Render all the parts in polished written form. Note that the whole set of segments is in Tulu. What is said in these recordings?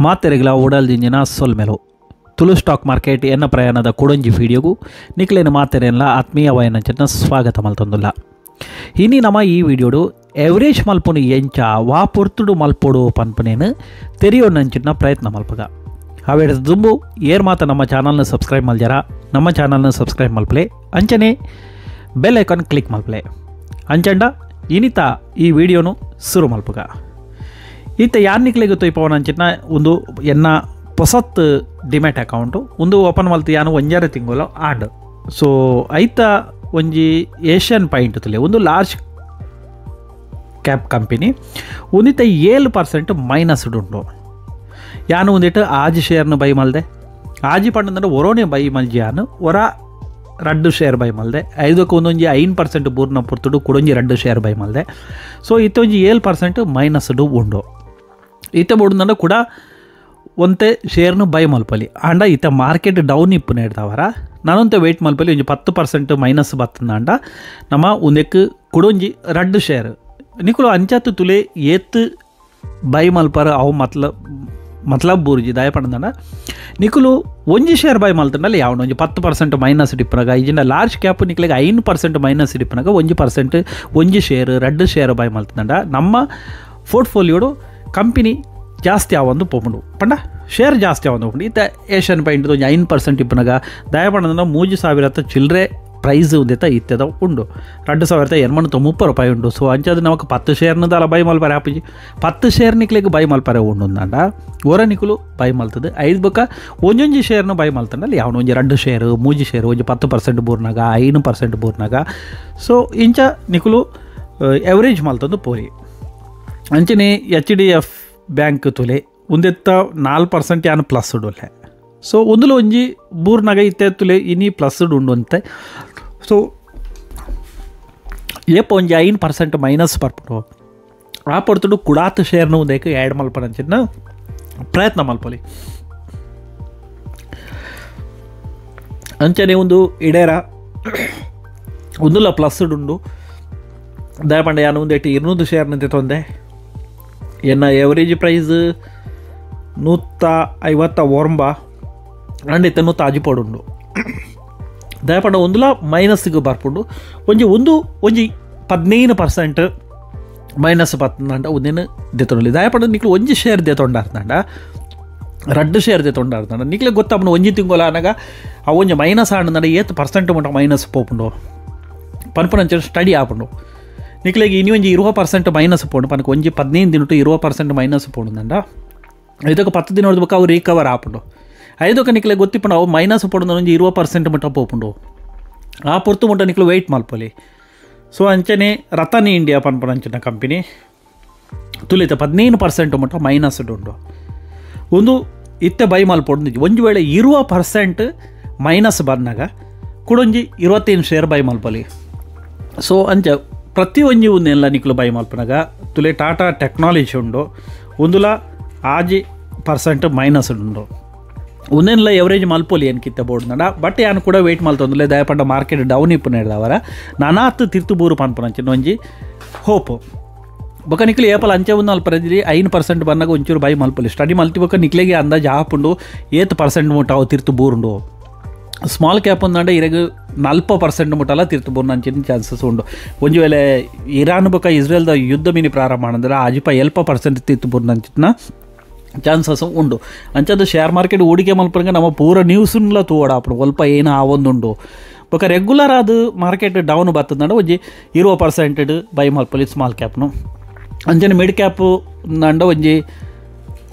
ಮಾತೆರೆಗ್ಲ ಉಡಲ್ ಜಿಂಜಿನ ಸೊಲ್ಮೆಲು ತುಳು ಸ್ಟಾಕ್ ಮಾರ್ಕೆಟ್ ಎನ್ನ ಪ್ರಯಾಣದ ಕುಡೊಂಜಿ ವಿಡಿಯೋಗು ನಿಕ್ಲೇನ ಮಾತೆರೆನ್ಲ ಆತ್ಮೀಯವಾಯಿನಂಚಿನ ಸ್ವಾಗತ ಮಲ್ತೊಂದುಲ್ಲ. ಇನಿ ನಮ ಈ ವಿಡಿಯೋಡು ಎವರೇಜ್ ಮಲ್ಪುನು ಎಂಚ ವಾ ಪೊರ್ತುಡು ಮಲ್ಪೊಡು ಪನ್ಪುನೇನು ತೆರಿಯೊನಂಚಿನ ಪ್ರಯತ್ನ ಮಲ್ಪಗ. ಅವೇಡ ದುಂಬು ಏರ್ ಮಾತ ನಮ್ಮ ಚಾನಲ್ನ ಸಬ್ಸ್ಕ್ರೈಬ್ ಮಲ್ಜರ ನಮ್ಮ ಚಾನಲ್ನ ಸಬ್ಸ್ಕ್ರೈಬ್ ಮಲ್ಪಲೆ, ಅಂಚನೆ bell icon click ಮಲ್ಪಲೆ. ಅಂಚಂಡ ಇನಿತ ಈ ವಿಡಿಯೋನು ಶುರು ಮಲ್ಪಗ. ಈತ ಯಾನ್ ನಿಕ್ಲೆಗ್ ತೊಯ್ಪವನಂಚಿನ ಒಂದು ಎನ್ನ ಪೊಸತ್ ಡಿಮ್ಯಾಟ್ ಅಕೌಂಟು ಒಂದು ಓಪನ್ ಮಲ್ತು ಯಾನು ಒಂಜಾರೆ ತಿಂಗಳು ಆಂಡ್. ಸೊ ಐತ ಒಂಜಿ ಏಷ್ಯನ್ ಪೈಂಟ್ ತುಲೆ ಒಂದು large cap company ಒಂದಿತ್ತ 7% minus ಉಂಟು. ಯಾನು ಒಂದಿಟ್ಟು ಆಜಿ ಶೇರ್ನ ಬೈ ಮಲ್ದೆ, ಆಜಿ ಪಂಡಂದ್ರೆ ಒರೋನೆ ಬೈ ಮಲ್ಜಿ ಯಾನು ಒರ ರಡ್ಡು ಶೇರ್ ಬೈ ಮಲ್ದೆ, ಐದಕ್ಕೆ ಒಂದೊಂಜಿ 5% ಬೂರ್ನ ಪೊರ್ತುಡು ಕುಡೊಂಜಿ 2 ಶೇರ್ ಬೈ ಮಲ್ದೆ. ಸೊ ಇತ್ತೊಂಜಿ 7% ಮೈನಸ್ ಉಂಡು. ಇತ್ತ ಬೋಡುಂದಂಡ ಕೂಡ ಒಂತೆ ಶೇರ್ನು ಬೈ ಮಲ್ಪಲಿ ಆಂಡ ಇತ್ತ ಮಾರ್ಕೆಟ್ ಡೌನ್ ಇಪ್ಪು ನೇಡ್ದವರ ನಾನೊಂತೆ ವೆಯ್ಟ್ ಮಲ್ಪಲಿ ಒಂಜಿ 10% ಮೈನಸ್ ಬತ್ತಂದಾಂಡ ನಮ್ಮ ಒಂದಕ್ಕೆ ಕುಡೊಂಜಿ 2 ಶೇರ್ ನಿಕುಲು ಅಂಚಾತು ತುಲೆ ಏತ್ ಬೈ ಮಲ್ಪರ ಅವು ಮತ್ಲಬ್ ಬೂರ್ಜಿ ದಯಪಂಡ ನಿಕುಲು ಒಂಜಿ ಶೇರ್ ಬೈ ಮಲ್ತಂಡಲ್ಲಿ ಯಾವನ ಒಂಜಿ 10% ಮೈನಸ್ ಡಿಪ್ಪನಾಗ ಈಜಿನ ಲಾರ್ಜ್ ಕ್ಯಾಪ್ ನಿಕ್ಲೆಗ್ 5% ಮೈನಸ್ ಡಿಪ್ಪನಾಗ 1% ಒಂಜಿ share 2 share by ಮಲ್ತಂಡ ನಮ್ಮ ಪೋರ್ಟ್ಫೋಲಿಯೋಡು ಕಂಪನಿ ಜಾಸ್ತಿ ಆವೊಂದು ಪೋಪುಂಡು ಪಂಡ ಶೇರ್ ಜಾಸ್ತಿ ಆವೊಂದು ಪೋಪುಂಡು. ಇತ್ತ ಏಷ್ಯನ್ ಪೈಂಟ್ ಒಂಜಿ 5% ಇಪ್ಪನಾಗ ದಯಪಂಡ 3000 ಚಿಲ್ಲರೆ ಪ್ರೈಸ್ ಉಂದಿತ್ತ ಇತ್ತದ ಉಂಡು 2830 ರೂಪಾಯಿ ಉಂಡು. ಸೊ ಅಂಚಾದ ನಮಕ್ 10 ಶೇರ್ನದಲ್ಲ ಬೈ ಮಲ್ಪರೆ ಆಪುಜಿ, 10 ಶೇರ್ ನಿಕ್ಲೆಗ್ ಬೈ ಮಲ್ಪರೆ ಉಂಡು ಅಂದಾಂಡ ಒರ ನಿಕುಲು ಬೈ ಮಲ್ತದೆ ಐದು ಬೊಕ್ಕ ಒಂಜೊಂಜಿ ಶೇರ್ನ ಬೈ ಮಲ್ತಂಡಲ್ಲಿ ಯಾವನ ಒಂಜಿ 2 ಶೇರ್ 3 ಶೇರ್ ಒಂಜಿ 10% ಬೂರ್ನಾಗ 5% ಬೂರ್ನಾಗ. ಸೊ ಇಂಚ ನಿಕುಲು ಎವರೇಜ್ ಮಲ್ತಂದು ಪೋರಿ. ಅಂಚನೆ HDF bank ತುಲೆ ಒಂದೆತ್ತ 4% ಯಾನು ಪ್ಲಸ್ ಉಡೋಲೆ. ಸೊ ಒಂದುಲ ಒಂಜಿ ಬೂರ್ನಾಗ ಇತ್ತೆ ತುಲೆ ಇನಿ ಪ್ಲಸ್ ಉಂಡು ಅಂತೆ. ಸೊ ಏಪ ಒಂಜಿ 5% ಮೈನಸ್ ಬರ್ಪುಂಡು ಆ ಪೊರ್ತುಡು ಕುಡಾತ್ ಶೇರ್ನು ಒಂದೇಕ ಆ್ಯಡ್ ಮಲ್ಪನಂಚಿನ ಪ್ರಯತ್ನ ಮಲ್ಪಲಿ. ಅಂಚನೆ ಒಂದು ಇಡೇರ ಒಂದುಲ ಪ್ಲಸ್ ಉಂಡು ದಯಪಂಡ ಯಾನು ಒಂದೆಟ್ಟು 200 ಶೇರ್ನಂತೆ ತೊಂದೆ ಎನ್ನ ಎವರೇಜ್ ಪ್ರೈಸ್ 159 ಅಂಡ್ ಇತ್ತ 105 ಪೋಡುಂಡು. ದಯಪಂಡ ಒಂದುಲ ಮೈನಸ್ಗೆ ಬರ್ಪುಂಡು ಒಂಜಿ ಒಂದು ಒಂಜಿ 15% ಮೈನಸ್ ಬತ್ತಂಡ ಒಂದೇನು ದೆತ್ತೊಂಡು. ದಯಪಂಡ ನಿಕ್ಲು ಒಂಜಿ ಶೇರ್ ದೆತ್ತೊಂಡಾರ್ತಂಡ 2 ಶೇರ್ ದೆತ್ತೊಂಡಾರ್ತಂಡ ನಿಕ್ಲೆ ಗೊತ್ತಾಪುಂಡು ಒಂಜಿ ತಿಂಗೊಲ ಆನಾಗ ಆ ಒಂಜಿ ಮೈನಸ್ ಆಂಡ ಏತ್ ಪರ್ಸೆಂಟ್ ಮುಟ್ಟ ಮೈನಸ್ ಪೋಪುಂಡು ಪನ್ಪುನಂಚ ಸ್ಟಡಿ ಆಪುಂಡು. ನಿಕ್ಲೆಗ್ ಇನಿ ಒಂಜಿ 20% ಮೈನಸ್ ಪೋಂಡು ಪನಕ ಒಂಜಿ 15 ದಿನಟು 20% ಮೈನಸ್ ಪೋಂಡುಂಡ ಐದಕ್ಕೆ 10 ದಿನ ಹೊಡೆದ ಅವು ರಿಕವರ್ ಆಪುಂಡು. ಐದಕ್ಕೆ ನಿಕ್ಲೆ ಗೊತ್ತಿಪ್ಪುಂಡು ಅವು ಮೈನಸ್ ಪೋಂಡು ಒಂಜಿ 20% ಮುಟ್ಟ ಪೋಪುಂಡು ಆ ಪೊರ್ತು ಮುಟ್ಟ ನಿಕ್ಲು ವೆಯ್ಟ್ ಮಲ್ಪೊಲಿ. ಸೊ ಅಂಚನೆ ರತನ್ ಇಂಡಿಯಾ ಪನ್ಪುನಂಚಿನ ಕಂಪನಿ ತುಲಿತ 15% ಮುಟ್ಟ ಮೈನಸ್ ಉಂಡು. ಒಂದು ಇತ್ತೆ ಬೈ ಮಲ್ಪೊಡು ಒಂಜಿ ವೇಳೆ 20% ಮೈನಸ್ ಬಂದಾಗ ಕುಡೊಂಜಿ 25 ಶೇರ್ ಬೈ ಮಲ್ಪೊಲಿ. ಸೊ ಅಂಚ ಪ್ರತಿ ಒಂಜಿ ಒಂದೆಲ್ಲ ನಿಕ್ಲು ಬೈ ಮಲ್ಪನಾಗ ತುಲೆ ಟಾಟಾ ಟೆಕ್ನಾಲಜಿ ಉಂಡು ಒಂದುಲ 6% ಮೈನಸ್ ಉಂಡು. ಒಂದೆಲ್ಲ ಎವರೇಜ್ ಮಲ್ಪೊಲಿ ಏನ್ಕಿತ್ತ ಬೋರ್ಡ್ನಡ ಬಟ್ ಯಾನು ಕೂಡ ವೆಯ್ಟ್ ಮಲ್ತೊಂದುಲೆ ದಯಪಂಡ ಮಾರ್ಕೆಟ್ ಡೌನ್ ಇಪ್ಪು ನೇಡ್ದವರ ನಾನಾತ್ ತಿರ್ತು ಬೂರು ಪನ್ಪುನಂಚಿನ ಒಂಜಿ ಹೋಪ್ ಬೊಕ ನಿಕ್ಲು ಏಪಲ್ ಅಂಚೆ ಒಂದು ಅಲ್ಪ 5% ಬಂದಾಗ ಒಂಚೂರು ಬೈ ಮಲ್ಪೊಲಿ ಸ್ಟಡಿ ಮಲ್ತಿ ಬೊಕ ನಿಕ್ಲೆಗೆ ಅಂದಾಜು ಆಪುಂಡು ಏತ್ ಪರ್ಸೆಂಟ್ ಮುಟ್ಟ ಅವು ತಿರ್ತು ಬೂರುಂಡು. ಸ್ಮಾಲ್ ಕ್ಯಾಪ್ ಒಂದಂಡ ಇರಗ 40% ಮುಟ್ಟಲ್ಲ ತಿರ್ತು ಬೂರ್ನಂಚಿನ ಚಾನ್ಸಸ್ ಉಂಡು. ಒಂಜಿ ವೇಳೆ ಇರಾನ್ ಬೊಕ ಇಸ್ರೇಲ್ದ ಯುದ್ಧ ಮಿನಿ ಪ್ರಾರಂಭ ಅಂದ್ರೆ ಆಜಿಪ 7% ತಿರ್ತು ಬೂರ್ನಂಚಿನ ಚಾನ್ಸಸ್ ಉಂಡು. ಅಂಚದು ಶೇರ್ ಮಾರ್ಕೆಟ್ ಹೂಡಿಕೆ ಮಲ್ಪಂಗೆ ನಮ್ಮ ಪೂರ ನ್ಯೂಸ್ನ್ಲ ತೂವಡ ಅప్పుడు ಒಲ್ಪ ಏನು ಆವೊಂದುಂಡು ಬೊಕ ರೆಗ್ಯುಲರ್ ಅದು ಮಾರ್ಕೆಟ್ ಡೌನ್ ಬರ್ತದಂಡ ಒಂಜಿ 20% ಬೈ ಮಲ್ಪೊಲಿ ಸ್ಮಾಲ್ ಕ್ಯಾಪ್ನು. ಅಂಚನೆ ಮಿಡ್ ಕ್ಯಾಪು ಅಂಡ ಒಂಜಿ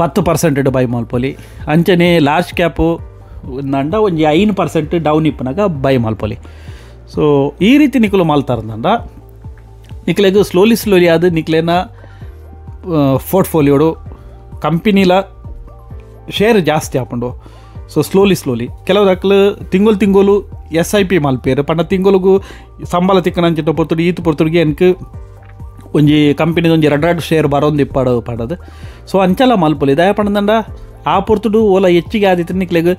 10% ಬೈ ಮಲ್ಪೊಲಿ. ಅಂಚನೆ ಲಾರ್ಜ್ ಕ್ಯಾಪು ಅಂಡ ಒಂಜಿ 5% ಡೌನ್ ಇಪ್ಪನಾಗ ಬೈ ಮಲ್ಪೊಲಿ. ಸೊ ಈ ರೀತಿ ನಿಕುಲು ಮಲ್ತಾರಂದಂಡ ನಿಕ್ಲೆಗ್ ಸ್ಲೋಲಿ ಸ್ಲೋಲಿ ಅದು ನಿಕ್ಲೆನ ಪೋರ್ಟ್ಫೋಲಿಯೋಡು ಕಂಪನಿಲ ಶೇರ್ ಜಾಸ್ತಿ ಆಪುಂಡು. So slowly slowly ಕೆಲವು ದಕ್ಲು ತಿಂಗಳು ತಿಂಗಳು SIP ಮಲ್ಪೇರು ಪಂಡ ತಿಂಗಳಿಗೂ ಸಂಬಳ ತಿಕ್ಕನಂಚಿನ ಪೊರ್ತುಡು ಈತ್ ಪೊರ್ತುಡಿಗೆ ಎನ್ಕ್ ಒಂಜಿ ಕಂಪನಿದ ಒಂಜಿ 2 ಶೇರ್ ಬರೋಂದು ಇಪ್ಪಡು ಪಡದು. ಸೊ ಅಂಚಲ ಮಲ್ಪೊಲಿ ದಯ ಪಂಡಂಡ ಆ ಪೊರ್ತುಡು ಓಲ ಹೆಚ್ಚಿಗೆ ಆದಿತ್ತು ನಿಕ್ಲೆಗ್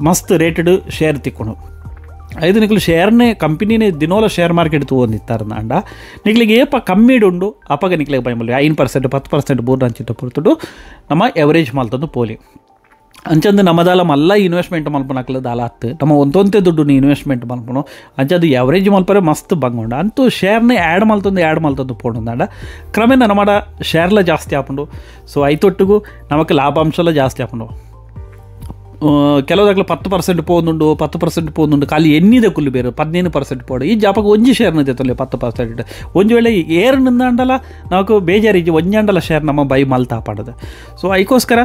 ಮಸ್ತ್ ರೇಟೆಡ್ ಶೇರ್ ತಿಕ್ಕೊಂಡು. ಐದು ನಿಕ್ಲು ಶೇರ್ನೇ ಕಂಪನಿನೇ ದಿನೋಲ ಶೇರ್ ಮಾರ್ಕೆಟ್ ತೂವೊಂದಿತ್ತಾರಂಡ ನಿಕ್ಲಿಗೆ ಏಪ ಕಮ್ಮಿಡ್ ಉಂಡು ಅಪಗ ನಿಕ್ಲಿಗೆ ಬೈ ಮಲ್ಪೊಲಿ 5% 10% ಬೂರ್ನಂಚಿನ ಪೊರ್ತುಡು ನಮ್ಮ ಎವರೇಜ್ ಮಲ್ತೊಂದು ಪೋಲಿ. ಅಂಚಂದು ನಮ್ಮದಾಲ ಮಲ್ಲ ಇನ್ವೆಸ್ಟ್ಮೆಂಟ್ ಮಲ್ಪುನಕ್ಲು ದಾಲ ಅತ್ತು ನಮ್ಮ ಒಂತೊಂತೆ ದುಡ್ಡು ಇನ್ವೆಸ್ಟ್ಮೆಂಟ್ ಮಲ್ಪುನು ಅಂಚಂದು ಎವರೇಜ್ ಮಲ್ಪರೆ ಮಸ್ತ್ ಬಂಗುಂಡು. ಅಂತೂ ಶೇರ್ನ ಆ್ಯಡ್ ಮಲ್ತೊಂದು ಪೋಂಡಂದಾಂಡ ಕ್ರಮೇಣ ನಮ್ಮಡ ಶೇರ್ಲ ಜಾಸ್ತಿ ಆಪುಂಡು. ಸೊ ಐತೊಟ್ಟಿಗೂ ನಮಕ್ ಲಾಭಾಂಶಲ ಜಾಸ್ತಿ ಆಪುಂಡು. ಕೆಲವುದಾಗಲು 10% ಪೋಂದುಂಡು 10% ಪೋಂದುಂಡು ಖಾಲಿ ಎನ್ನಿದೆ ಕುಲ್ಲು ಬೇರೆ 15% ಪೋಡು ಈ ಜಾಪಕ್ಕೆ ಒಂಜಿ ಶೇರ್ನ ದೆತ್ತೊಲಿ 10% ಒಂಜಿ ವೇಳೆ ಏರ್ನಿಂದಾಂಡಲ ನಮಕ್ ಬೇಜಾರಿಜ್ಜಿ ಒಂಜಾಂಡಲ ಶೇರ್ ನಮ್ಮ ಬೈ ಮಲ್ತ ಪಾಡೋದು. ಸೊ ಐಕೋಸ್ಕರ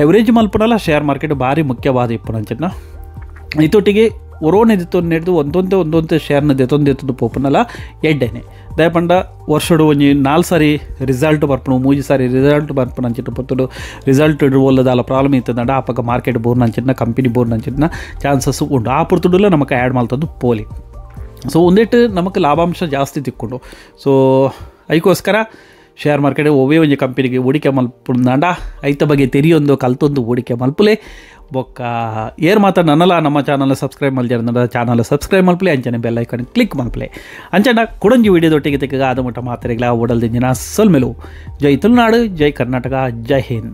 ಎವರೇಜ್ ಮಲ್ಪುನಲ ಶೇರ್ ಮಾರ್ಕೆಟ್ ಭಾರಿ ಮುಖ್ಯವಾದ ಇಪ್ಪುನಂಚಿನ ಇತೊಟ್ಟಿಗೆ ಒರೋನೆ ದೆತ್ತೊಂದು ನೆಡ್ದು ಒಂದೊಂದೇ ಒಂದೊಂದೇ ಶೇರ್ನ ದೆತ್ತೊಂದು ಪೋಪುನಲ ಎಡ್ಡೆನೆ ದಯಪಂಡ ವರ್ಷಡು ಒಂಜಿ 4 ಸಾರಿ ರಿಸಲ್ಟ್ ಬರ್ಪುನು 3 ಸಾರಿ ರಿಸಲ್ಟ್ ಬರ್ಪುನು ಅಂಚಿನ ಪೊರ್ತುಡು ರಿಸಲ್ಟ್ ಒಲ್ಲದಾಲ ಪ್ರಾಬ್ಲಮ್ ಇತ್ತಂಡ ಆಪಗ ಮಾರ್ಕೆಟ್ ಬೋರ್ನಂಚಿನ ಕಂಪನಿ ಬೋರ್ನಂಚಿನ ಚಾನ್ಸಸ್ ಉಂಡು. ಆ ಪೊರ್ತುಡುಲ ನಮಕ್ ಆ್ಯಡ್ ಮಲ್ತೊಂದು ಪೋಲಿ. ಸೊ ಒಂದೆಟ್ಟು ನಮಕ್ ಲಾಭಾಂಶ ಜಾಸ್ತಿ ತಿಕ್ಕೊಂಡು. ಸೊ ಐಕೋಸ್ಕರ ಶೇರ್ ಮಾರ್ಕೆಟ್ ಒವ್ವೇ ಒಂಜಿ ಕಂಪನಿಗೆ ಹೂಡಿಕೆ ಮಲ್ಪುಂದಾಂಡ ಐತ ಬಗ್ಗೆ ತೆರಿಯೊಂದು ಕಲ್ತೊಂದು ಹೂಡಿಕೆ ಮಲ್ಪುಲೆ. ಬೊಕ್ಕ ಏರ್ ಮಾತ್ರ ನನ್ನಲ ನಮ್ಮ ಚಾನಲ್ ಸಬ್ಸ್ಕ್ರೈಬ್ ಮಲ್ಜಾರಂಡ ಚಾನಲ್ ಸಬ್ಸ್ಕ್ರೈಬ್ ಮಲ್ಪಲೆ ಅಂಚನೆ ಬೆಲ್ ಐಕಾನ್ ಕ್ಲಿಕ್ ಮಲ್ಪಲೆ ಅಂಚನ ಕುಡಂಜಿ ವಿಡಿಯೋದೊಟ್ಟಿಗೆ ತೆಕ್ಕ ಆದ ಮಟ್ಟ ಮಾತ್ರೆಗಳ ಓಡಲ್ದಿಂಜಿನ ಸೊಲ್ಮೆಲು. ಜೈ ತುಳುನಾಡು, ಜೈ ಕರ್ನಾಟಕ, ಜೈ ಹಿಂದ್.